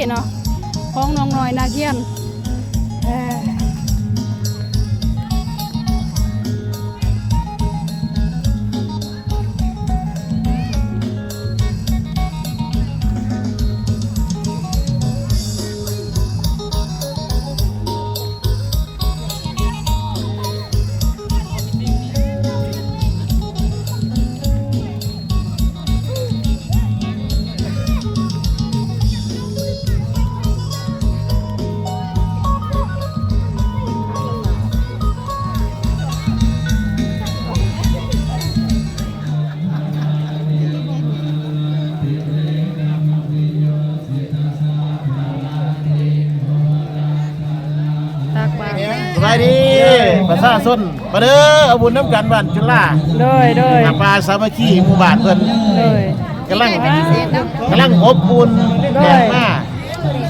ເນາະ ຂອງນ້ອງນ້ອຍນາກຮຽນ ເອີ. ສະບາຍດີ ປະຊາຊົນ ມາເດີ ເອົາບຸນນຳກັນບ້ານຈຸລາ ໂດຍ ໂດຍ ຜ້າປ່າສາມັກຄີໝູ່ບ້ານເພິ່ນ ໂດຍ ກຳລັງ ກຳລັງອົບອຸ່ນ ໂດຍ ແຂກມາ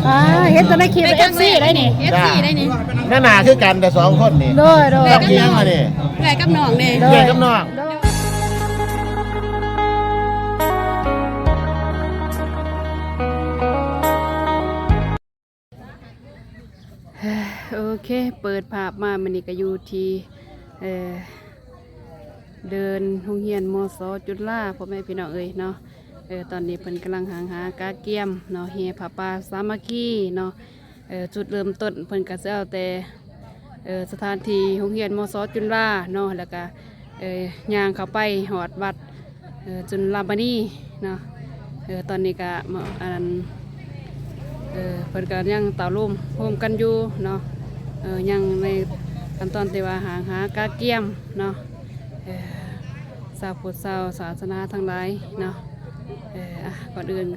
ອ່າ ເຫັນແຕ່ໃນຄລິບ ເອັຟຊີ ໄດ໋ນີ້ ເອັຟຊີ ໄດ໋ນີ້ ໜ້າໆຄືກັນແຕ່ສອງຄົນນີ້ ໂດຍ ໂດຍ ກັບອີ່ຫຍັງອັນນີ້ ເອື້ອຍກັບນ້ອງເດ້ ໂດຍ ເອື້ອຍກັບນ້ອງ ໂດຍ. ໂອເຄ ເປີດພາບມາ ມື້ນີ້ກໍຢູ່ທີ່ ເອີ ເດີ່ນໂຮງຮຽນ ມສ ຈຸລາ ພໍ່ແມ່ພີ່ນ້ອງເອີຍເນາະ. ເອີ ຕອນນີ້ເພິ່ນກຳລັງຫາງຫາກະກຽມເນາະ ແຫ່ຜ້າປ່າສາມັກຄີເນາະ. ເອີ ຈຸດເລີ່ມຕົ້ນເພິ່ນກໍຊິເອົາແຕ່ ເອີ ສະຖານທີ່ໂຮງຮຽນ ມສ ຈຸລາເນາະ ແລ້ວກະ ເອີ ຍ່າງເຂົ້າໄປຮອດວັດ ເອີ ຈຸລາມະນີເນາະ. ເອີ ຕອນນີ້ກະ ອັນ ເອີ ເພິ່ນກະຍັງເຕົ້າໂຮມໂຮມກັນຢູ່ເນາະ ເອີ ຍັງໃນຂັ້ນຕອນທີ່ວ່າຫາງຫາກະກຽມເນາະ ເອີ ຊາວພຸດຊາວສາສະໜາທັງຫຼາຍເນາະ. ເອີ ອ່ະ ກ່ອນອື່ນ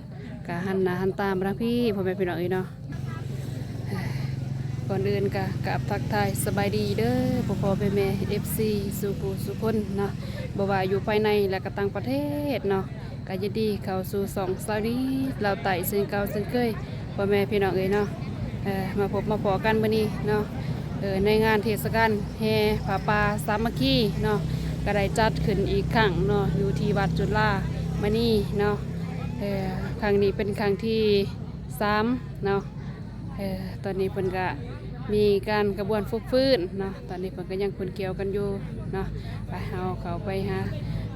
ກະຫັນໜ້າຫັນຕາມາທາງພີ້ ພໍ່ແມ່ພີ່ນ້ອງເອີຍເນາະ. ກ່ອນອື່ນກະກາບທັກທາຍສະບາຍດີເດີ ພໍ່ໆແມ່ໆ ເອັຟຊີ ສູ່ຜູ້ສູ່ຄົນເນາະ ບໍ່ວ່າຢູ່ພາຍໃນ ແລະກະຕ່າງປະເທດເນາະ. ກະຍິນດີເຂົ້າສູ່ຊ່ອງສາວນີລາວໃຕ້ເຊັ່ນເກົ່າເຊັ່ນເຄີຍ ພໍ່ແມ່ພີ່ນ້ອງເອີຍເນາະ. ເອີ ມາພົບມາພໍ້ກັນມື້ນີ້ເນາະ ເອີ ໃນງານເທດສະການແຫ່ຜ້າປ່າສາມັກຄີເນາະ ກະໄດ້ຈັດຂຶ້ນອີກຄັ້ງເນາະ ຢູ່ທີ່ວັດຈຸລາມະນີເນາະ. ເອີ ຄັ້ງນີ້ເປັນຄັ້ງທີສາມເນາະ. ເອີ ຕອນນີ້ເພິ່ນກະມີການຂະບວນຟຶກຟື້ນເນາະ ຕອນນີ້ເພິ່ນກະຍັງຂົນກ່ຽວກັນຢູ່ເນາະ. ໄປ ເຮົາເຂົ້າໄປຫາ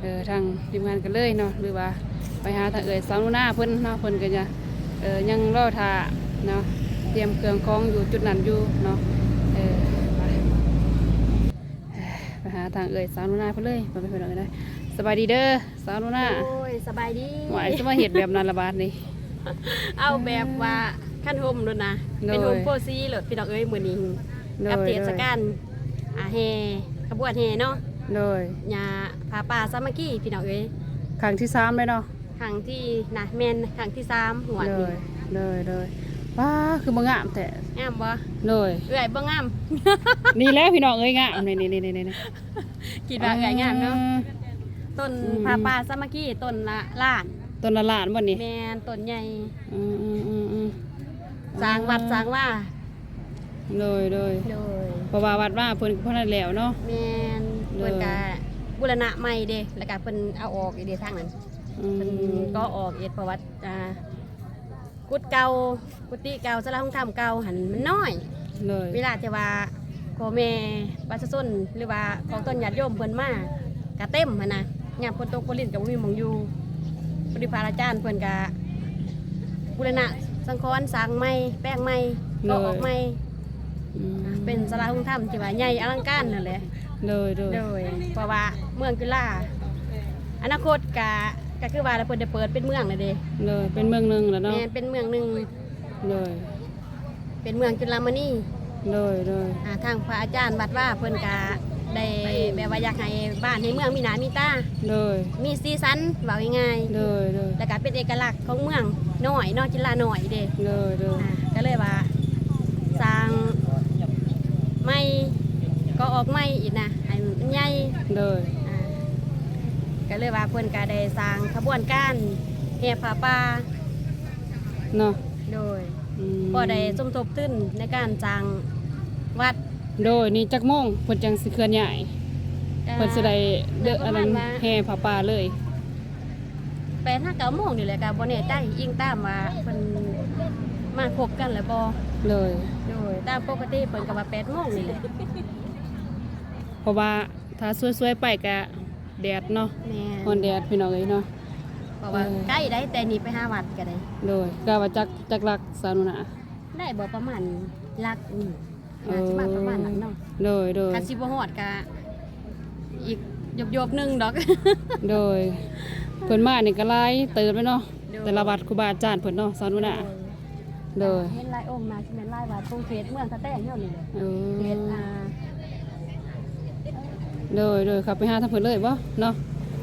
ເອີ ທາງທີມງານກັນເລີຍເນາະ ຫຼືວ່າໄປຫາທາງເອື້ອຍສາວໜູນາເພິ່ນເນາະ ເພິ່ນກະຍັງ ເອີ ຍັງລໍຖ້າເນາະ ຕຽມເຄື່ອງຂອງຢູ່ຈຸດນັ້ນຢູ່ເນາະ. ເອີ ໄປ ໄປຫາທາງເອື້ອຍສາວໜູນາເພິ່ນເລີຍ ພໍ່ແມ່ພີ່ນ້ອງເອີຍ. ສະບາຍດີເດີ ສາວໜູນາ. ໂອ້ຍ ສະບາຍດີ. ຫວາຍ ຊິມາເຮັດແບບນັ້ນລະບາດນີ້ ເອົາແບບວ່າຄັນຮົ່ມໂລດນະ ໂດຍ ເປັນຮົ່ມໂພສີໂລດພີ່ນ້ອງເອີຍ. ມື້ນີ້ ໂດຍ ກັບເທດສະການ ໂດຍ ອ່າ ແຫ່ ຂະບວນແຫ່ເນາະ ໂດຍ ຍ່າຜ້າປ່າສາມັກຄີພີ່ນ້ອງເອີຍ. ຄັ້ງທີສາມແລ້ວເນາະ ຄັ້ງທີ ນະ ແມ່ນຄັ້ງທີສາມງວດນີ້. ໂດຍ ໂດຍ ໂດຍ. ປ້າ ຄືບໍ່ງາມແທ້. ງາມບໍ່? ໂດຍ ເອື້ອຍບໍ່ງາມ. ນີ້ແຫຼະພີ່ນ້ອງເອີຍ ງາມ ນີ້ໆໆໆ. ຄິດວ່າເອື້ອຍງາມເນາະ. ອືມ ຕົ້ນ ອືມໆ ຜ້າປ່າສາມັກຄີ ຕົ້ນລະລ້ານ. ຕົ້ນລະລ້ານບໍ່ນີ້? ແມ່ນ ຕົ້ນໃຫຍ່. ອືມໆໆໆ. ສ້າງວັດ ອືມ ສ້າງວາ. ໂດຍ ໂດຍ ໂດຍ. ເພາະວ່າວັດວາເພິ່ນກໍບໍ່ທັນແລ້ວເນາະ. ແມ່ນ ໂດຍ ເພິ່ນກະບູລະນະໃໝ່ເດ້ ແລ້ວກະເພິ່ນເອົາອອກອີກເດ້ທາງນັ້ນ. ອືມ ເພິ່ນກໍອອກເຮັດ ເພາະວ່າ ອ່າ ກຸດເກົ່າ ກຸຕິເກົ່າ ສາລາໂຮງທຳເກົ່າຫັ້ນມັນນ້ອຍ. ໂດຍ ເວລາທີ່ວ່າພໍ່ແມ່ປະຊາຊົນ ຫຼືວ່າຂອງຕົນຍາດໂຍມເພິ່ນມາກະເຕັມຫັ້ນນະ. ຍາມຝົນຕົກຝົນລິນກະບໍ່ມີໝ່ອງຢູ່. ພໍດີພະອາຈານເພິ່ນກະບູລະນະສັງຂອນ ສ້າງໃໝ່ ແປງໃໝ່ ໂດຍ ກໍ່ອອກໃໝ່. ອືມ ເປັນສາລາໂຮງທຳທີ່ວ່າໃຫຍ່ອະລັງການນັ້ນແຫຼະ. ໂດຍ ໂດຍ ໂດຍ. ເພາະວ່າເມືອງຈຸລາ ອະນາຄົດກະ ກະຄືວ່າລະ ເພິ່ນໄດ້ເປີດເປັນເມືອງແລ້ວເດ້. ໂດຍ ເປັນເມືອງໜຶ່ງແລ້ວເນາະ. ແມ່ນ ເປັນເມືອງໜຶ່ງ. ໂດຍ ເປັນເມືອງຈຸລາມະນີ. ໂດຍ ໂດຍ. ອ່າ ທາງພະອາຈານວັດວາເພິ່ນກະໄດ້ແບບວ່າຢາກໃຫ້ບ້ານໃຫ້ເມືອງມີໜ້າມີຕາ. ໂດຍ ມີສີສັນ ເວົ້າງ່າຍໆ. ໂດຍ ໂດຍ. ແລ້ວກະເປັນເອກະລັກຂອງເມືອງນ້ອຍເນາະ ຈຸລານ້ອຍເດ້. ໂດຍ ໂດຍ. ອ່າ ກະເລີຍວ່າສ້າງໃໝ່ ກໍ່ອອກໃໝ່ອີກນະ ໃຫ້ມັນໃຫຍ່. ໂດຍ. ອ່າ ກະເລີຍວ່າເພິ່ນກະໄດ້ສ້າງຂະບວນການແຫ່ຜ້າປ່າ ເນາະ. ໂດຍ. ອືມ ພໍໄດ້ສົມທົບທຶນໃນການສ້າງວັດ. ໂດຍ. ນີ້ຈັກໂມງເພິ່ນຈັ່ງຊິເຄື່ອນຍ້າຍ? ກະ ເພິ່ນຊິໄດ້ ເອີ ອັນນັ້ນ ປະມານວ່າ ແຫ່ຜ້າປ່າເລີຍ? ແປດຫາເກົ້າໂມງນີ້ແຫຼະ ກະບໍ່ແນ່ໃຈ ອີງຕາມວ່າເພິ່ນ ພົບກັນແລ້ວບໍ່? ໂດຍ ໂດຍ ຕາມປົກກະຕິເພິ່ນກໍວ່າແປດໂມງນີ້ແຫຼະ ເພາະວ່າຖ້າສວຍໆໄປກະແດດເນາະ ແມ່ນ ຮ້ອນແດດພີ່ນ້ອງເອີຍເນາະ ເພາະວ່າ ເອີ ໃກ້ໄດ໋ ແຕ່ນີ້ໄປຫາວັດກໍໄດ້ ໂດຍ ກະວ່າຈັກ ຈັກຫຼັກສາວໜູນາ ໄດ້ບໍ່ປະມານຫຼັກໜຶ່ງ ໜ້າຈະປະມານນັ້ນເນາະ ເອີ ໂດຍ ໂດຍ ຄັນຊິບໍ່ຮອດກະອີກໂຍກໆໜຶ່ງດອກ ໂດຍ ເພິ່ນມານີ້ກໍຫຼາຍເຕີບແລ້ວເນາະ ໂດຍ ແຕ່ລະວັດຄູບາອາຈານເພິ່ນເນາະ ສາວໜູນາ ໂດຍ ໂດຍ ເຫັນຫຼາຍອົງ ໜ້າຊິແມ່ນຫຼາຍວັດຂອງເຂດເມືອງທ່າແຕງເຮົານີ້ແຫຼະ ເອີ ເຂດ ອ່າ ໂດຍ ໂດຍ ເຂົ້າໄປຫາທາງເພິ່ນເລີຍບໍ່ເນາະ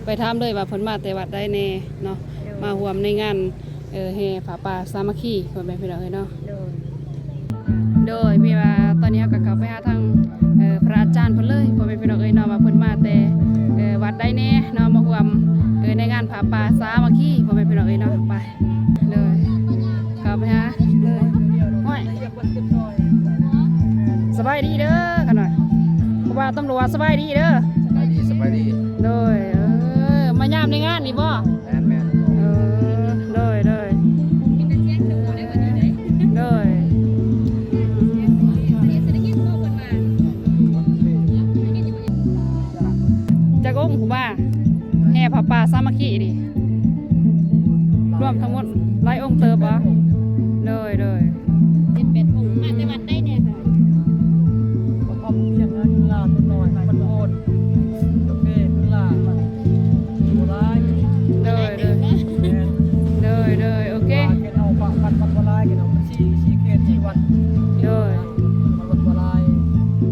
ໄປຖາມເລີຍວ່າເພິ່ນມາແຕ່ວັດໃດແດ່ເນາະ ໂດຍ ມາຮ່ວມໃນງານ ເອີ ແຫ່ຜ້າປ່າສາມັກຄີ ພໍ່ແມ່ພີ່ນ້ອງເອີຍເນາະ ໂດຍ ໂດຍ ມີວ່າຕອນນີ້ເຮົາກໍເຂົ້າໄປຫາທາງ ເອີ ພະອາຈານເພິ່ນເລີຍ ພໍ່ແມ່ພີ່ນ້ອງເອີຍເນາະ ວ່າເພິ່ນມາແຕ່ ເອີ ວັດໃດແດ່ເນາະ ມາຮ່ວມ ເອີ ໃນງານຜ້າປ່າສາມັກຄີ ພໍ່ແມ່ພີ່ນ້ອງເອີຍເນາະ ໄປ ໂດຍ ເຂົ້າໄປຫາ ໂດຍ ໂອ້ຍ ສະບາຍດີເດີ ຂະນ້ອຍ ຜູ້ບ່າວຕຳຫຼວດ ສະບາຍດີເດີ ສະບາຍດີ ສະບາຍດີ ໂດຍ ເອີ ມາຍາມໃນງານນີ້ບໍ່? ແມ່ນໆ ເອີ ໂດຍ ໂດຍ ມີແຕ່ສຽງໜູເດ້ບັດນີ້ເດ້ ໂດຍ ຈັກອົງຜູ້ບ່າວ ແຫ່ຜ້າປ່າສາມັກຄີນີ້ ລວມທັງໝົດຫຼາຍອົງເຕີບບໍ່? ໂດຍ ໂດຍ ເຈັດແປດອົງ ມາແຕ່ວັດໃດແດ່? ປະທອມ ພຽງງານ ຈຸລາ ຕົ້ນນ້ອຍ ບ້ານໂພນ ໂອເຄ ຈຸລາ ບໍ່ຫຼາຍ ໂດຍ ໂດຍ ແມ່ນ ໂດຍ ໂດຍ ໂອເຄ ເຂດເຮົາ ວັດ ວັດບໍ່ຫຼາຍ ເຂດເຮົາ ມັນສີ່ ສີ່ເຂດ ສີ່ວັດ ໂດຍ ວັດບໍ່ຫຼາຍ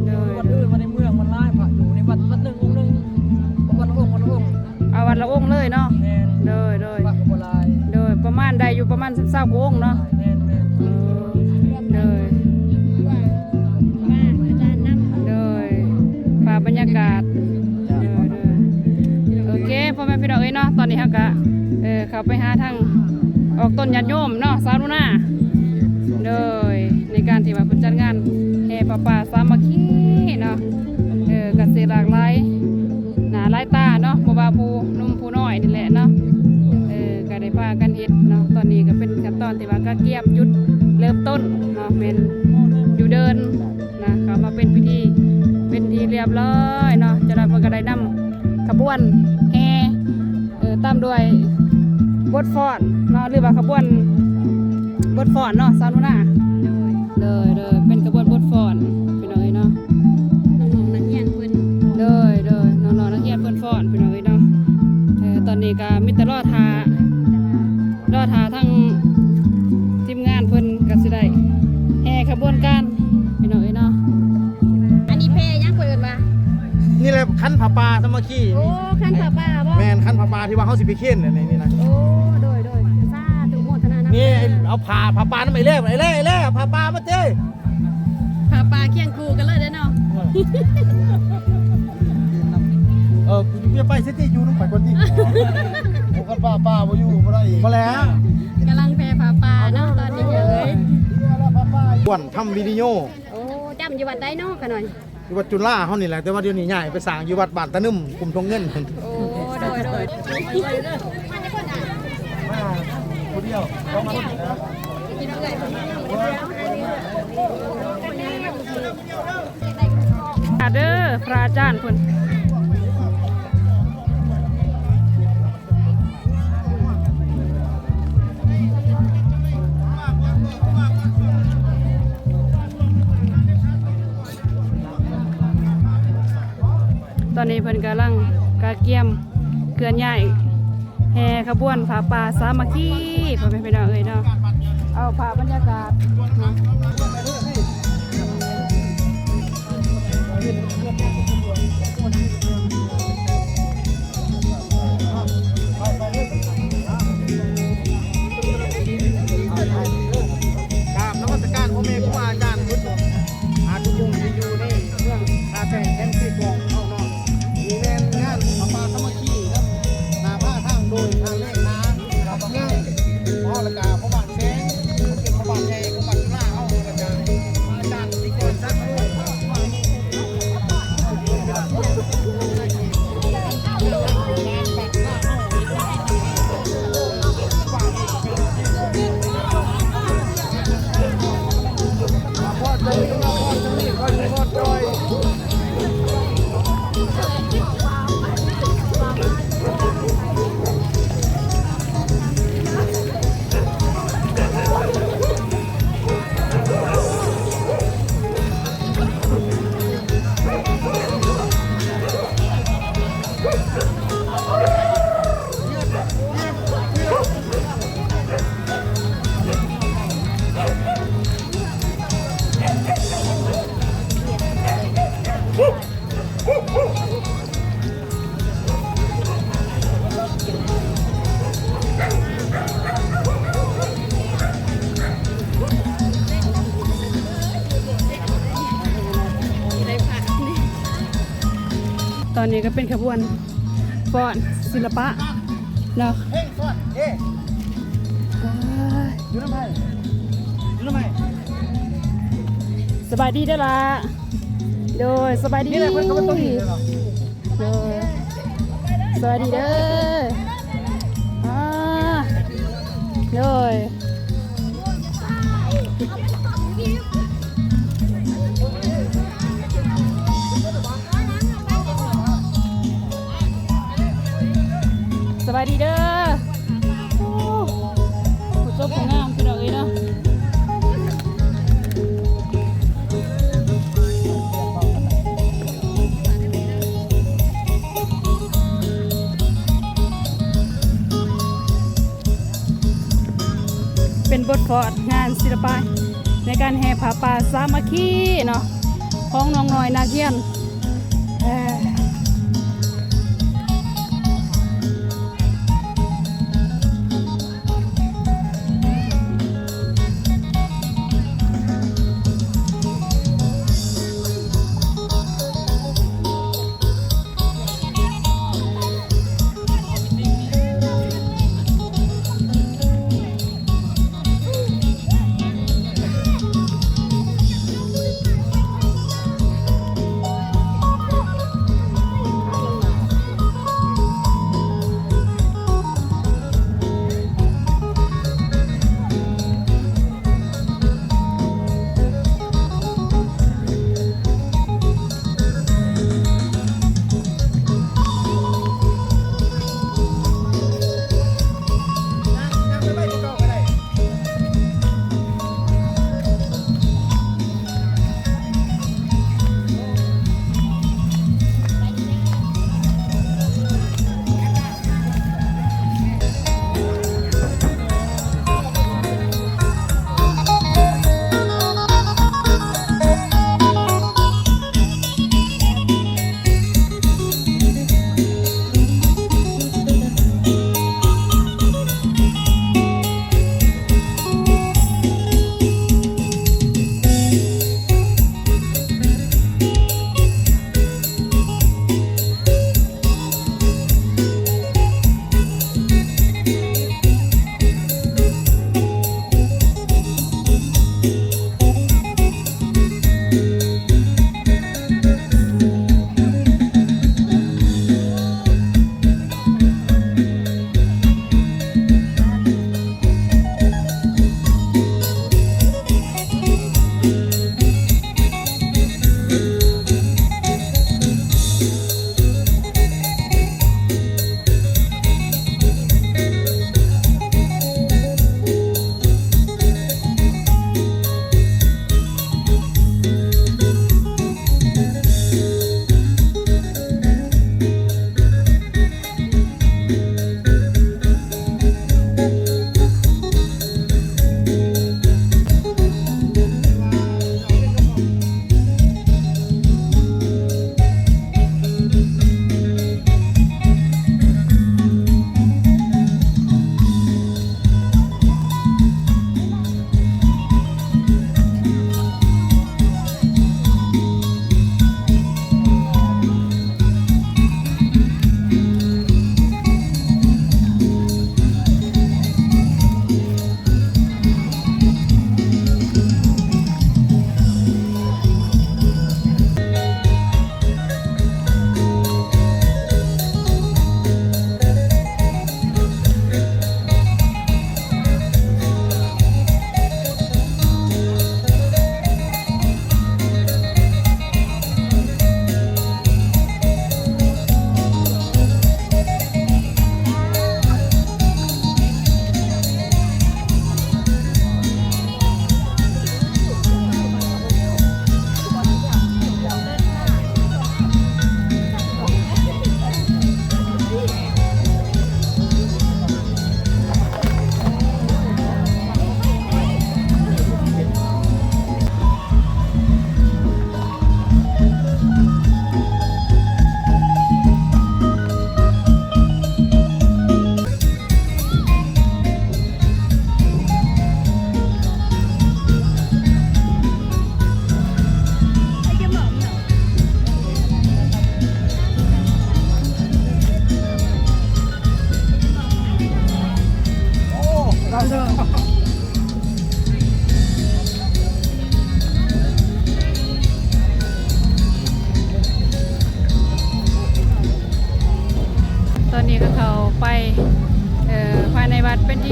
ໂດຍ ວັດອື່ນ ວັດໃນເມືອງມັນຫຼາຍ ພະຢູ່ໃນວັດ ວັດໜຶ່ງອົງໜຶ່ງ ວັດລະອົງ ວັດລະອົງ ເອົາວັດລະອົງເລີຍເນາະ ແມ່ນ ໂດຍ ໂດຍ ພະກໍບໍ່ຫຼາຍ ໂດຍ ປະມານໄດ້ຢູ່ປະມານຊາວກວ່າອົງເນາະ ແມ່ນ ແມ່ນ ເອີ ໂດຍ ໂດຍ ພາບບັນຍາກາດ ໂດຍ ໂດຍ ໂອເຄ ພໍ່ແມ່ພີ່ນ້ອງເອີຍເນາະ ຕອນນີ້ເຮົາກະ ເອີ ເຂົ້າໄປຫາທາງອອກຕົນຍາດໂຍມເນາະ ສາວໜູນາ ໂດຍ ໃນການທີ່ວ່າເພິ່ນຈັດງານແຫ່ຜ້າປ່າສາມັກຄີເນາະ ເອີ ກະຊິຫຼາກຫຼາຍໜ້າຫຼາຍຕາເນາະ ບໍ່ວ່າຜູ້ໜຸ່ມຜູ້ນ້ອຍນີ້ແຫຼະເນາະ ເອີ ກະໄດ້ພາກັນເຮັດເນາະ ຕອນນີ້ກະເປັນຂັ້ນຕອນທີ່ວ່າກະກຽມຈຸດເລີ່ມຕົ້ນເນາະ ແມ່ນຢູ່ເດີ່ນ ນະ ເຂົ້າມາເປັນພິທີ ເປັນທີ່ຮຽບຮ້ອຍເນາະ ຈາກນັ້ນເພິ່ນກໍໄດ້ນຳຂະບວນແຫ່ ເອີ ຕາມດ້ວຍບົດຟ້ອນເນາະ ຫຼືວ່າຂະບວນບົດຟ້ອນເນາະ ສາວໜູນາ ໂດຍ ໂດຍ ໂດຍ ເປັນຂະບວນບົດຟ້ອນ ພີ່ນ້ອງເອີຍເນາະ ນ້ອງໆນັກຮຽນເພິ່ນ ໂດຍ ໂດຍ ນ້ອງໆນັກຮຽນເພິ່ນຟ້ອນ ພີ່ນ້ອງເອີຍເນາະ ເອີ ຕອນນີ້ກໍມີແຕ່ລໍຖ້າ ລໍຖ້າທາງທີມງານເພິ່ນກໍຊິໄດ້ແຫ່ຂະບວນການ ພີ່ນ້ອງເອີຍເນາະ ອັນນີ້ແຜ່ຫຍັງເພິ່ນເອີ້ນວ່າ ນີ້ແຫຼະຄັນຜ້າປ່າສາມັກຄີ ໂອ້ ຄັນຜ້າປ່າບໍ່ ແມ່ນ ຄັນຜ້າປ່າທີ່ວ່າເຮົາຊິໄປເຄນນີ້ນະ ໂອ້ ໂດຍ ໂດຍ ສາທຸ ໂມທະນານຳ ນີ້ເອົາຜ້າ ຜ້າປ່ານຳໄອ້ແລ້ວ ໄອ້ແລ້ວ ໄອ້ແລ້ວ ຜ້າປ່າມາເຕີ ຜ້າປ່າຄຽງຄູ່ກັນເລີຍເດ້ເນາະ ເອີ ຢ່າໄປຊິຕິ ຢູ່ນຳຂ້ອຍກ່ອນຕິ ໂອ້ ຄັນຜ້າປ່າບໍ່ຢູ່ບໍ່ໄດ້ອີກ ບໍ່ແລ້ວ ກຳລັງແຜ່ຜ້າປ່າເນາະ ຕອນນີ້ເອີຍ ບ່ອນທຳວິດີໂອ ໂອ້ ຈຳຢູ່ວັດໃດເນາະ ຂະນ້ອຍ ຢູ່ວັດຈຸລາເຮົານີ້ແຫຼະ ແຕ່ວ່າດຽວນີ້ຍ້າຍໄປສ້າງຢູ່ວັດບ້ານຕາໜຶມ ກຸ່ມທົ່ງເງິນ ໂອ້ ໂດຍ ໂດຍ ມາຜູ້ດຽວ ເດີ ພະອາຈານເພິ່ນ ຕອນນີ້ເພິ່ນກຳລັງກະກຽມເຄື່ອນຍ້າຍແຫ່ຂະບວນຜ້າປ່າສາມັກຄີ ພໍ່ແມ່ພີ່ນ້ອງເອີຍເນາະ ເອົາພາບບັນຍາກາດເນາະ ກາບນະມັດສະການພໍ່ແມ່ຄູບາອາຈານເບິດ ອາ ທຸກອົງທີ່ຢູ່ໃນເມືອງທ່າແຕງແຂວງເຊກອງເຮົາເນາະ ນີ້ແມ່ນງານຜ້າປ່າສາມັກຄີນຳ ນຳພາທາງໂດຍທ່ານເລຂາ ເຈົ້າພາກງານເນາະ ແລ້ວກະພໍ່ບ້ານແສງ ເປັນພໍ່ບ້ານໃຫຍ່ຂອງບ້ານຈຸລາເຮົາ ແລ້ວກະ ຕອນນີ້ກໍເປັນຂະບວນຟ້ອນສິລະປະເນາະ. ເພງຟ້ອນເດ້ ໂອ້ຍ ຢູ່ນຳໃຜ? ຢູ່ນຳໃຜ? ສະບາຍດີເດີຫຼ້າ. ໂດຍ ສະບາຍດີ. ນີ້ແຫຼະ ເພິ່ນກໍມາຕົງນີ້ເດີເນາະ. ໂດຍ ສະບາຍດີເດີ. ອ່າ ໂດຍ ສະບາຍດີເດີ. ໂອ້ ຜູ້ຈົບຜູ້ງາມ ພີ່ນ້ອງເອີຍເນາະ. ເປັນບົດຟ້ອນງານສິລະປະໃນການແຫ່ຜ້າປ່າສາມັກຄີເນາະ ຂອງນ້ອງນ້ອຍນາກຮຽນ.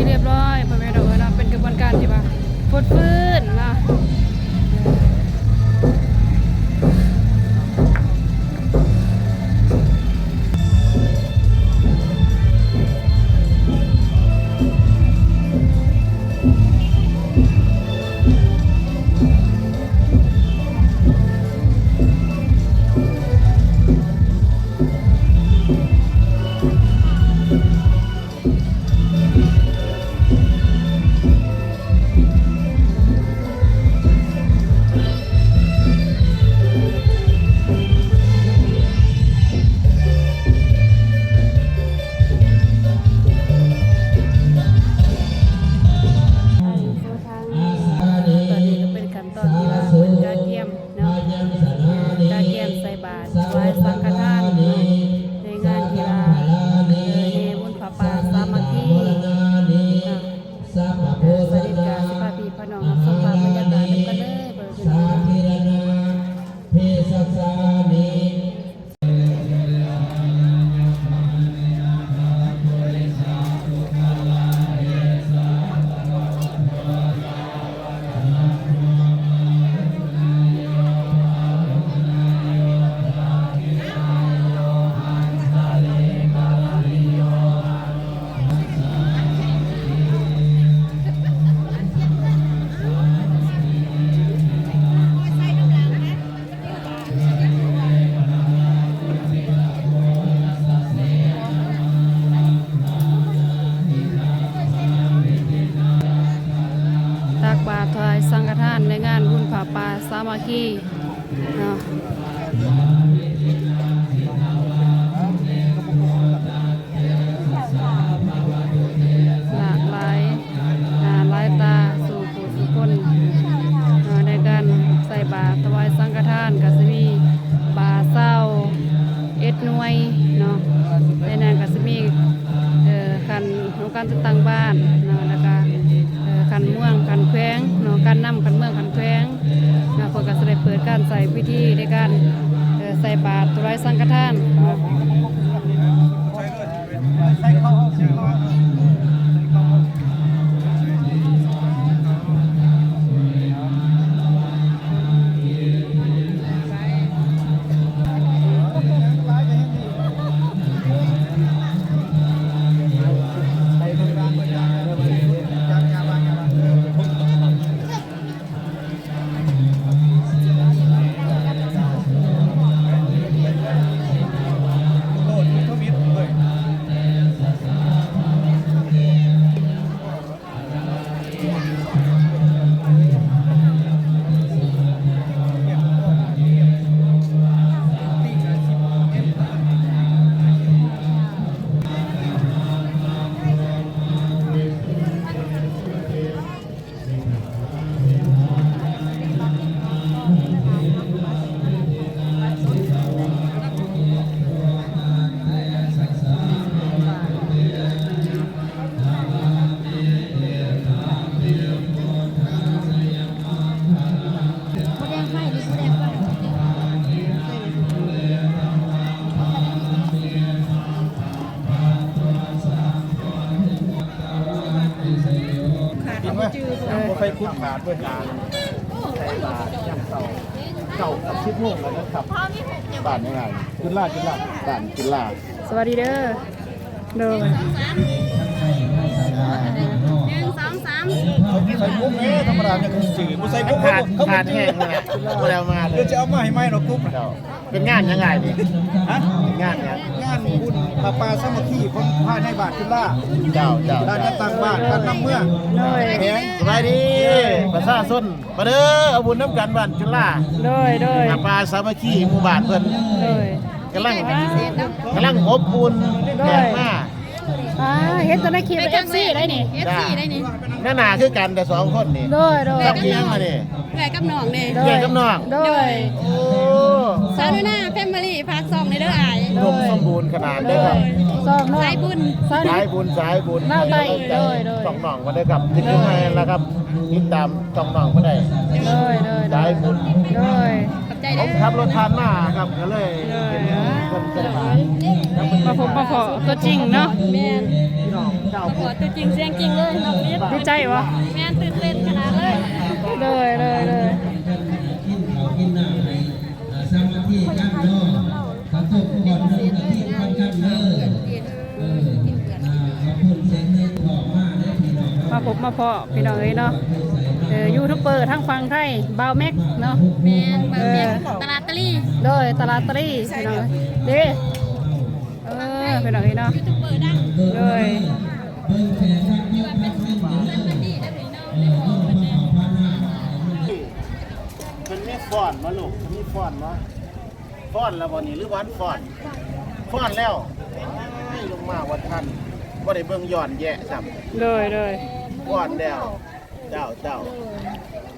ຮຽບຮ້ອຍ ພໍ່ແມ່ພີ່ນ້ອງເອີຍເນາະ ເປັນຂະບວນການທີ່ວ່າຟົດຟື້ນເນາະ. ອັນ ຕອນນີ້ກໍເປັນຂັ້ນຕອນທີ່ວ່າເພິ່ນກະກຽມເນາະ ກະກຽມໃສ່ບາດຖວາຍສັງຄະທານເນາະ ໃນງານທີ່ວ່າ ເອີ ແຫ່ບຸນຜ້າປ່າສາມັກຄີເນາະ. ເອີ ສາວນິດກະຊິພາພີ່ພານ້ອງຮັບຊົມພາບບັນຍາກາດນຳກັນເດີ ເບິ່ງເປັນຫຍັງ. ຕັກບາດຖວາຍສັງຄະທານໃນງານບຸນຜ້າປ່າສາມັກຄີເນາະ. ຫຼາກຫຼາຍໜ້າຫຼາຍຕາສູ່ຜູ້ສູ່ຄົນເນາະ ໃນການໃສ່ບາດຖວາຍສັງຄະທານ ກໍຊິມີບາດຊາວເອັດໜ່ວຍເນາະ ໃນນັ້ນກໍຊິມີ ເອີ ຂັ້ນອົງການຈັດຕັ້ງບ້ານເນາະ ແລ້ວກໍ ເອີ ຂັ້ນເມືອງ ຂັ້ນແຂວງເນາະ ການນຳຂັ້ນເມືອງ ຂັ້ນແຂວງເນາະ ເພິ່ນກໍຊິໄດ້ເປີດການໃຊ້ພິທີໃນການ ເອີ ໃສ່ບາດຖວາຍສັງຄະທານເນາະ. ຂາດບໍ່ຈື່ ບໍ່ໄປຄຸດຂາດເວີຍ ການໃສ່ບາດຍາມເຊົ້າ ເກົ້າກັບສິບໂມງແລ້ວນະຄັບ. ບ້ານຫຍັງ? ຈຸລາ ຈຸລາ ບ້ານຈຸລາ. ສະຫວັດດີເດີ. ໂດຍ ໜຶ່ງ ສອງ ສາມ ໃສ່ກຸກແດ່ ທຳມະດາຍັງຄືຈື່ ບໍ່ໃສ່ກຸກ ຂາດ ຂາດແຮງ ບໍ່ໄດ້ເອົາມາເລີຍ ຈະເອົາມາໃຫ້ໃໝ່ດອກກຸກ. ເຈົ້າ ເປັນງານຫຍັງອ້າຍນີ້? ຮະ? ເປັນງານຫຍັງ? ງານບຸນຜ້າປ່າສາມັກຄີຂອງພາຍໃນບ້ານຈຸລາ. ເຈົ້າ ເຈົ້າ ການຈັດຕັ້ງບ້ານ ການນຳເມືອງ. ໂດຍ ແຂວງ. ສະບາຍດີປະຊາຊົນ ມາເດີ ເອົາບຸນນຳກັນບ້ານຈຸລາ. ໂດຍ ໂດຍ ຜ້າປ່າສາມັກຄີໝູ່ບ້ານເພິ່ນ. ໂດຍ ກຳລັງ ກຳລັງອົບອຸ່ນ. ໂດຍ ແຂກມາ. ອ່າ ເຫັນແຕ່ໃນຄລິບ ເອັຟຊີ ໄດ໋ນີ້ ເອັຟຊີ ໄດ໋ນີ້ ໜ້າໆຄືກັນແຕ່ສອງຄົນນີ້. ໂດຍ ໂດຍ ກັບອີ່ຫຍັງລະນີ້? ເອື້ອຍກັບນ້ອງເດ້. ໂດຍ ເອື້ອຍກັບນ້ອງ. ໂດຍ ໂອ້ ສາວໜູນາ ແຟມິລີ ຝາກຊ່ອງແດ່ເດີອ້າຍ. ອຸດົມສົມບູນຂະໜາດເດີ. ໂດຍ ຊ່ອງນ້ອງ ສາຍບຸນ ສາຍບຸນ ສາຍບຸນ ລາວໃຕ້. ໂດຍ ໂດຍ ຊ່ອງນ້ອງມາເດີຄັບ ຕິດຕາມລະຄັບ ຕິດຕາມຊ່ອງນ້ອງມາໄດ້. ໂດຍ ໂດຍ ສາຍບຸນ. ໂດຍ ຂອບໃຈ ผมขับรถผ่านมาครับ ก็เลยเห็นเพิ่นใส่บาตร มาพบมาพ้อตัวจริงเนาะ แม่น พี่น้องชาวพุทธ ตัวจริงเสียงจริงเลย น้องลิศ ดีใจบ่ แม่น ตื่นเต้นขนาดเลย โดย โดย โดย กินข้าวกินน้ำให้ อ่า สามัคคีกันเนาะ ข้าวต้มก่อนเนาะ กินข้าวกันเด้อ เออ อ่า ขอบคุณเสียงหนึ่ง ขอบมากเลยพี่น้อง มาพบมาพ้อพี่น้องเอ้ยเนาะ เออ ยูทูบเบอร์ทางฝั่งไทย บ่าวแม็กเนาะ แม่น บ่าวแม็ก เออ ตลาดตะลี โดย ตลาดตะลีพี่น้องเอ้ย เด้ เออ พี่น้องเอ้ยเนาะ ยูทูบเบอร์ดัง โดย เพิ่นมีฟ้อนบ่ลูก เพิ่นมีฟ้อนบ่ ฟ้อนแล้วบ่นี่ หรือบ่ทันฟ้อน ฟ้อนแล้ว อ้าย ลงมาบ่ทัน บ่ได้เบิ่งย้อนแยะซ้ำ โดย โดย ฟ้อนแล้ว เจ้า เจ้า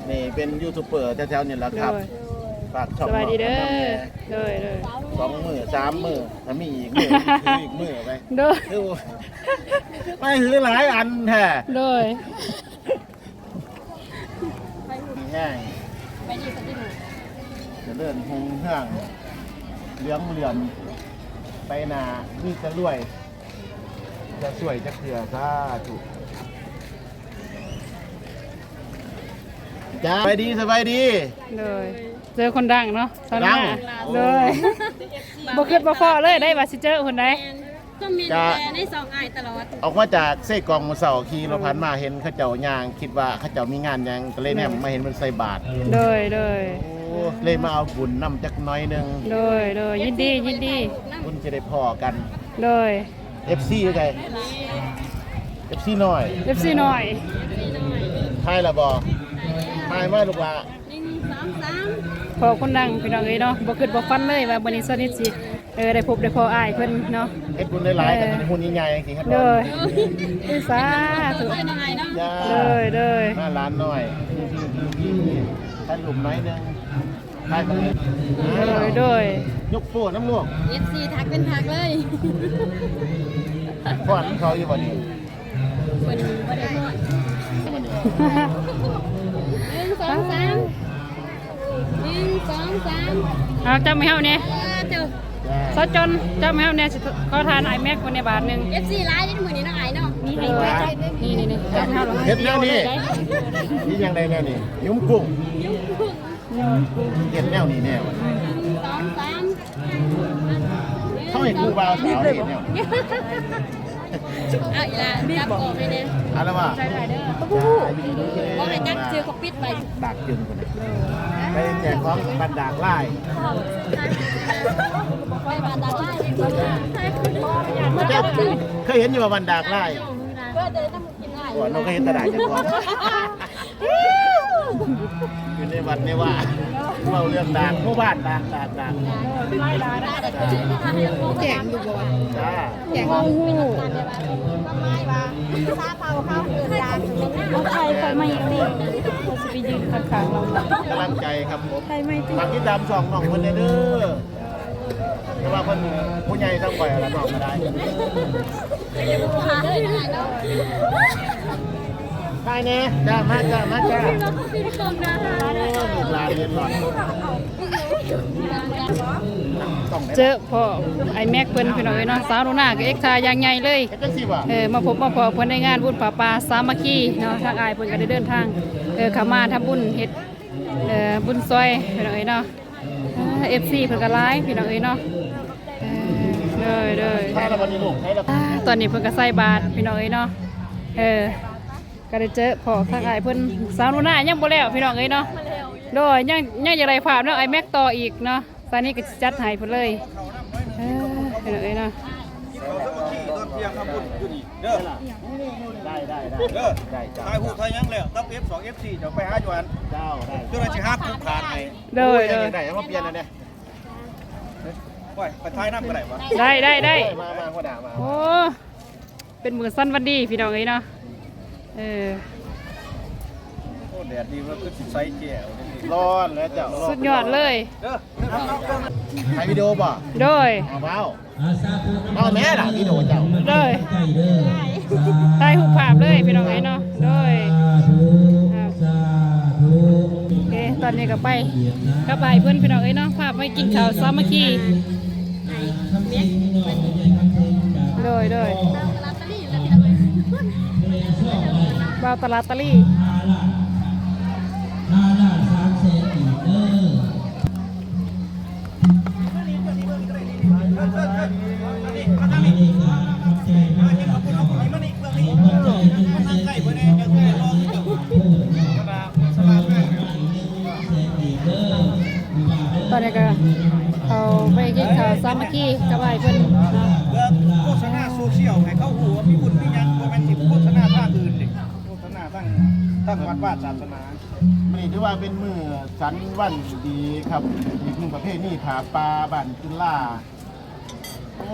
นี่เป็นยูทูบเบอร์แถวๆ นี่แหละครับ โดย ฝากช่อง สบายดีเด้อ น้องนำแน่ โดย โดย สองมื้อ สามมื้อ ถ้ามีอีกมื้อ ถืออีกมื้อไป โดย คือว่า ไปถือหลายอันแท้ โดย มีแฮง เจริญรุ่งเรือง เหลืองเหลื่อม ไปหน้า มีแต่รวย อย่าซวยจักเทื่อ สาธุ จ้า สบายดี สบายดี โดย เจอคนดังเนาะ สาวนา ดัง โดย บ่คิดบ่พ้อเลยได้ว่าสิเจอคนใด คอมเมนต์ จ้า แต่ในช่องอ้ายตลอด ออกมาจากเซกองมื้อเช้า ขี่รถผ่านมา เห็นเขาเจ้าย่าง คิดว่าเขาเจ้ามีงานหยัง ก็เลยแนมมาเห็นเพิ่นใส่บาตร โดย โดย โอ้ เลยมาเอาบุญนำจักหน่อยหนึ่ง โดย โดย ยินดี ยินดี บุญจะได้พ้อกัน โดย เอฟซีคือไผ เอฟซีน้อย เอฟซีน้อย ถ่ายแล้วบ่ ถ่ายมาลูกหล่า หนึ่ง สอง สาม พ้อคนดังพี่น้องเอ้ยเนาะ บ่คิดบ่ฝันเลยว่ามื้อนี้สาวนิทสิ เออ ได้พบได้พ้ออ้ายเพิ่นเนาะ เฮ็ดบุญหลายๆ เออ ก็เป็นบุญใหญ่ๆ สิครับ โดย สาธุ จ้า โดย โดย มาหลานน้อย ถ่ายรูปหน่อยหนึ่ง ถ่ายไปเลย โดย โดย ยกโป้นำลูก เอฟซี ทักเป็นทักเลย ฟ้อนเขาอยู่บ่นี่ เพิ่นบ่ได้ฮอด หนึ่ง สอง สาม หนึ่ง สอง สาม เอา จับให้เฮาแหน่ เออ เจ้า สาวจอน จับให้เฮาแหน่ สิขอทานอ้ายแม็กคนในบาทหนึ่ง เอฟซี หลายเด้มื้อนี้เนาะอ้ายเนาะ มีให้ เออ นี่ นี่ นี่ จับให้เฮา เฮ็ดแนวนี้ นี่ยังได๋แนวนี้ ยุ้มกุ้ง ยุ้มกุ้ง เฮ็ดแนวนี้แนว หนึ่ง สอง สาม เขาให้ครูบ่าวสาวเฮ็ดแนว เอาอีหล่า จับออกให้แน่ เอาละว่า ใส่ได้เด้อ บ่ฮู้ บ่ให้จับ ชื่อเขาปิดไว้ ดากจึงพุ่นน่ะ ไปแจกของบรรดาหลาย ไปบรรดาหลาย เจ้าเคยเห็นอยู่บ่บรรดาหลาย เคยเดินนำกินหลาย โอ้ น้องเคยเห็นแต่ดากเจ้าของ อยู่ในวัดในวา เว้าเรื่องดาก หมู่บ้านดาก ดาก ดาก แจกอยู่บ่วะ จ้า แจก บ่ฮู้ เอาไข่ค่อยมาอีกติ เขาสิไปยืนข้างๆ เรา กำลังใจครับผม ไข่มาอีกติ ฝากติดตามช่องน้องเพิ่นแหน่เด้อ แต่ว่าเพิ่นผู้ใหญ่ต้องปล่อยอะไรบอกมาได้ ถ่ายแน่ จ้า มาจ้า มาจ้า โอ้ ลูกหลานเรียนหน่อย เจอพ้ออ้ายแม็กเพิ่นพี่น้องเอ้ยเนาะ สาวหนูนาก็เอ็กซ์ตร้าอย่างใหญ่เลย เฮ็ดจังซี่บ่ เออ มาพบมาพ้อเพิ่นในงานบุญผ้าป่าสามัคคีเนาะ ทางอ้ายเพิ่นก็ได้เดินทาง เออ เข้ามาทำบุญเฮ็ด เออ บุญซอยพี่น้องเอ้ยเนาะ เออ เอฟซีเพิ่นก็หลายพี่น้องเอ้ยเนาะ เออ โดย โดย อ่า ตอนนี้เพิ่นก็ใส่บาตรพี่น้องเอ้ยเนาะ เออ ก็ได้เจอพ้อทางอ้ายเพิ่น สาวหนูนายังบ่แล้วพี่น้องเอ้ยเนาะ โดย ยัง ยังอยากได้ภาพนำอ้ายแม็กต่ออีกเนาะ ซานี้ก็สิจัดให้เพิ่นเลย เออ พี่น้องเอ้ยเนาะ ตอนเที่ยงทำบุญอยู่นี่เด้อ ได้ ได้ ได้ เด้อ ได้จ้ะ ถ่ายรูปถ่ายหยังแล้วกับ เอฟสอง เอฟสี่ เจ้าไปหาอยู่หั่น เจ้า ได้ เจ้าหน้าที่หาคู่ขาดให้ โดย โอ้ย โดย อยากได้เอามาเปลี่ยนอันเนี้ย โอ้ย ไปถ่ายนำก็ได้วะ ได้ ได้ ได้ มา มา หัวหน้ามา โอ้ เป็นมื้อสันวันดีพี่น้องเอ้ยเนาะ เออ โอ้ แดดดีเว้ย คือสิใสแจ๋วเลย ร้อนแล้วเจ้า สุดยอดเลย เด้อ ถ่ายวิดีโอบ่ โดย เอาเว้า เอาแม่ล่ะวิดีโอเจ้า โดย ถ่ายรูปภาพเลยพี่น้องเอ้ยเนาะ โดย สาธุ ครับ สาธุ โอเค ตอน ນີ້ກໍໄປກັບອ້າຍເພິ່ນ ພີ່ນ້ອງເອີຍເນາະ ພາໄປກິນເຂົ້າສາມັກຄີ. ໂດຍ ໂດຍ ບ່າວຕະຫຼາດຕະລີ. ຕອນນີ້ກໍເຂົ້າໄປກິນເຂົ້າສາມັກຄີກັບອ້າຍເພິ່ນເນາະ. ເບິ່ງໂຄສະນາໂຊຊຽວໃຫ້ເຂົາຮູ້ວ່າມີບຸນມີຫຍັງ ບໍ່ແມ່ນຊິໂຄສະນາທາງອື່ນເດ້ ໂຄສະນາທາງ ທາງວັດວາສາສະໜາ. ມື້ນີ້ຖືວ່າເປັນມື້ສັນວັນດີຄັບ ອີກໜຶ່ງປະເພນີຜ້າປ່າບ້ານຈຸລາ. ໂອ້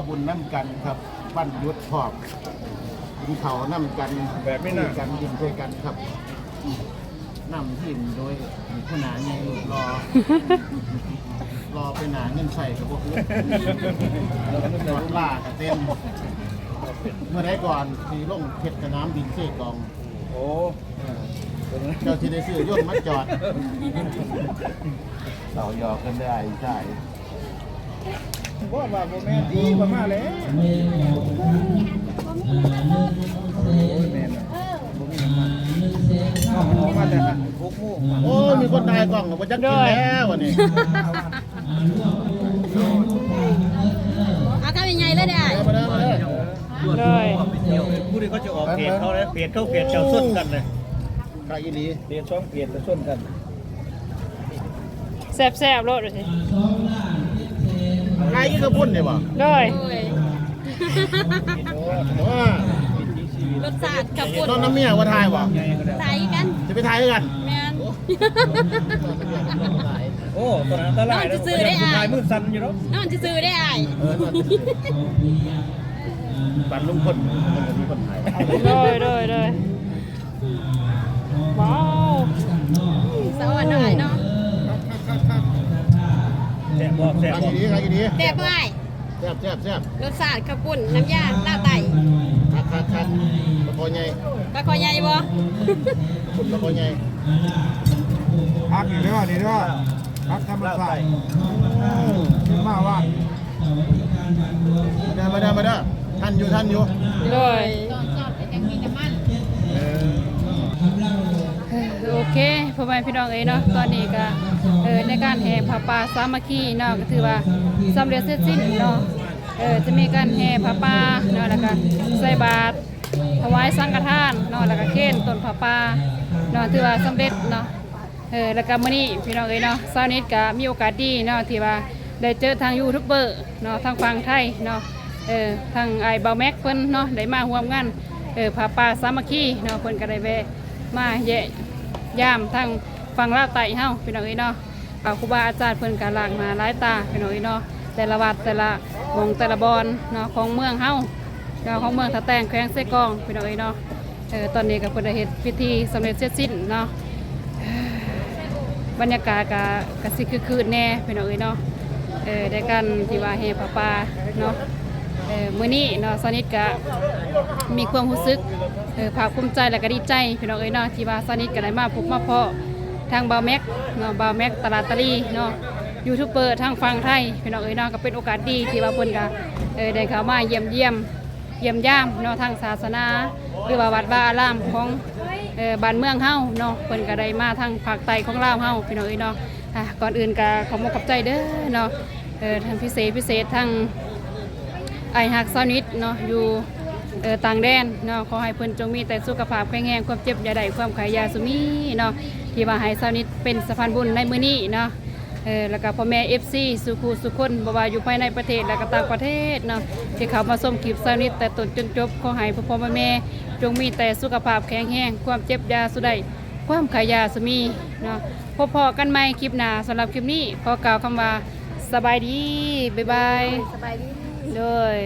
ບຸນນຳກັນຄັບ ວັນຢຸດພ້ອມ ກິນເຂົ້ານຳກັນ ແບບນີ້ນະ ຄຸຍກັນ ຍິ້ມໃສ່ກັນຄັບ. ນຳທີມໂດຍຫົວໜ້າໃຫຍ່ຮູບຫຼໍ່ ຫຼໍ່ໄປໜ້າ ເງິນໃຊ້ກໍບໍ່ຄື ລາກໍເຕັມ. ເມື່ອໃດກ່ອນຊິລົງເຮັດສະໜາມບິນເຊກອງ? ໂອ້ ເຈົ້າຊິໄດ້ຊື້ຍົນມາຈອດ. ເຮົາຢອກກັນໄດ້ອ້າຍຊາຍ. ບໍ່ວ່າບໍ່ແມ່ນຕິ ວ່າມາແລ້ວ. ໂອ້ຍ ແມ່ນ ເຮົາອອກມາແຕ່ຫົກໂມງ. ໂອ້ຍ ມີຄົນຖ່າຍກ້ອງກໍບໍ່ຈັກກິນແລ້ວອັນນີ້. ເອົາຄຳໃຫຍ່ໆເລີຍເດີ້ອ້າຍ. ມາເດີ້ ມາເດີ້ ມາເດີ້. ໂດຍ ຜູ້ໃດເຂົາຈະອອກເພຈເຂົາເດ້ ເພຈເຂົາເພຈເຈົ້າຊົນກັນເລີຍ. ຂາຍອີ່ຫຼີ ເພຈສອງເພຈກໍຊົນກັນ. ແຊບໆໂລດວ່າຊີ້. ຂາຍຄືເຂົ້າປຸ້ນນີ້ບໍ່? ໂດຍ ໂດຍ. ໂອ້ ລົດຊາດເຂົ້າປຸ້ນ. ນອນນຳເມຍບໍ່ຖ່າຍບໍ່? ຖ່າຍຄືກັນ. ຈະໄປຖ່າຍຄືກັນ? ແມ່ນ. ໂອ້ ໂຕນັ້ນອັນຕະລາຍ. ນອນຊື່ໆເດ້ອ້າຍ. ຖ່າຍມືສັ່ນຢູ່ເນາະ. ນອນຊື່ໆເດ້ອ້າຍ. ເອີ ນອນຊື່ໆ. ປັນລຸງພົນ ມັນມີຄົນຖ່າຍ. ໂດຍ ໂດຍ ໂດຍ. ວ້າວ ສະອອນເນາະອ້າຍເນາະ. ແຊບບໍ່? ແຊບບໍ່? ຂາຍດີໆ ຂາຍດີໆ. ແຊບບໍ່ອ້າຍ? ແຊບ ແຊບ ແຊບ. ລົດຊາດເຂົ້າປຸ້ນນ້ຳຢາລາວໃຕ້. ຄັກໆໆ. ປາຄໍ່ໃຫຍ່. ປາຄໍ່ໃຫຍ່ບໍ່? ປຸ້ນປາຄໍ່ໃຫຍ່. ຜັກນີ້ເດີ ນີ້ເດີ ຜັກທຳມະຊາດ. ມາວ່າ ມາເດີ ມາເດີ ມາເດີ. ທັນຢູ່ ທັນຢູ່. ໂດຍ. ໂອເຄ ພໍ່ແມ່ພີ່ນ້ອງເອີຍເນາະ, ຕອນນີ້ກໍ ເອີ ໃນການແຫ່ຜ້າປ່າສາມັກຄີເນາະ ກໍຖືວ່າສຳເລັດເສັດສິ້ນເນາະ. ເອີ ຈະມີການແຫ່ຜ້າປ່າເນາະ ແລ້ວກໍໃສ່ບາດຖວາຍສັງຄະທານເນາະ ແລ້ວກໍເຄນຕົ້ນຜ້າປ່າເນາະ ຖືວ່າສຳເລັດເນາະ. ເອີ ແລ້ວກໍມື້ນີ້ພີ່ນ້ອງເອີຍເນາະ ຊາວນິດກໍມີໂອກາດດີເນາະ ທີ່ວ່າໄດ້ເຈີທາງຢູທູບເບີເນາະ ທາງຝັ່ງໄທເນາະ ເອີ ທາງອ້າຍບ່າວແມັກເພິ່ນເນາະ ໄດ້ມາຮ່ວມງານ ເອີ ຜ້າປ່າສາມັກຄີເນາະ ເພິ່ນກໍໄດ້ແວະມາເຢ້ຍມຢາມທາງຝັ່ງລາວໃຕ້ເຮົາພີ່ນ້ອງເອີຍເນາະ. ອ່າ ຄູບາອາຈານເພິ່ນກໍຫຼາກໜ້າຫຼາຍຕາພີ່ນ້ອງເອີຍເນາະ ແຕ່ລະວັດ ແຕ່ລະໝ່ອງ ແຕ່ລະບ່ອນເນາະ ຂອງເມືອງເຮົາເນາະ ຂອງເມືອງທ່າແຕງ ແຂວງເຊກອງພີ່ນ້ອງເອີຍເນາະ. ເອີ ຕອນນີ້ກໍເພິ່ນໄດ້ເຮັດພິທີສຳເລັດເສັດສິ້ນເນາະ. ບັນຍາກາດກໍ ກໍຊິຄຶກຄື້ນແດ່ພີ່ນ້ອງເອີຍເນາະ. ເອີ ໃນການທີ່ວ່າແຫ່ຜ້າປ່າເນາະ ເອີ ມື້ນີ້ເນາະ ຊາວນິດກໍມີຄວາມຮູ້ສຶກ ເອີ ພາກພູມໃຈ ແລ້ວກໍດີໃຈພີ່ນ້ອງເອີຍເນາະ ທີ່ວ່າຊາວນິດກໍໄດ້ມາພົບມາພໍ້ທາງບ່າວແມັກເນາະ ບ່າວແມັກຕະຫຼາດຕາລີເນາະ ຢູທູບເບີທາງຝັ່ງໄທພີ່ນ້ອງເອີຍເນາະ. ກໍເປັນໂອກາດດີທີ່ວ່າເພິ່ນກໍ ເອີ ໄດ້ເຂົ້າມາຢ້ຽມຢາມ ຢ້ຽມຢາມເນາະ ທາງສາສະໜາ ຫຼືວ່າວັດວາອາຣາມຂອງ ເອີ ບ້ານເມືອງເຮົາເນາະ. ເພິ່ນກໍໄດ້ມາທາງພາກໃຕ້ຂອງລາວເຮົາພີ່ນ້ອງເອີຍເນາະ. ອ່າ ກ່ອນອື່ນກໍຂໍຂອບອົກຂອບໃຈເດີເນາະ ເອີ ທາງພິເສດ ພິເສດທາງອ້າຍຮັກຊາວນິດເນາະ ຢູ່ ເອີ ຕ່າງແດນເນາະ. ຂໍໃຫ້ເພິ່ນຈົ່ງມີແຕ່ສຸຂະພາບແຂງແຮງ ຄວາມເຈັບຢ່າໄດ້ ຄວາມໄຂ້ຢ່າສູ່ມີເນາະ ທີ່ວ່າໃຫ້ຊາວນິດເປັນສະພານບຸນໃນມື້ນີ້ເນາະ. ເອີ ແລ້ວກໍພໍ່ແມ່ເອັຟຊີສູ່ຄູ່ສູ່ຄົນ ບໍ່ວ່າຢູ່ພາຍໃນປະເທດ ແລ້ວກໍຕ່າງປະເທດເນາະ ທີ່ເຂົ້າມາຊົມຄລິບຊາວນິດແຕ່ຕົ້ນຈົນຈົບ. ຂໍໃຫ້ພໍ່ໆແມ່ໆ ຈົ່ງມີແຕ່ສຸຂະພາບແຂງແຮງ ຄວາມເຈັບຢ່າສູ່ໄດ້ ຄວາມໄຂ້ຢ່າສູ່ມີເນາະ. ພົບພໍ້ກັນໃໝ່ຄລິບໜ້າ. ສຳລັບຄລິບນີ້ຂໍກ່າວຄຳວ່າ ສະບາຍດີ ບາຍບາຍ. ສະບາຍດີ. ໂດຍ.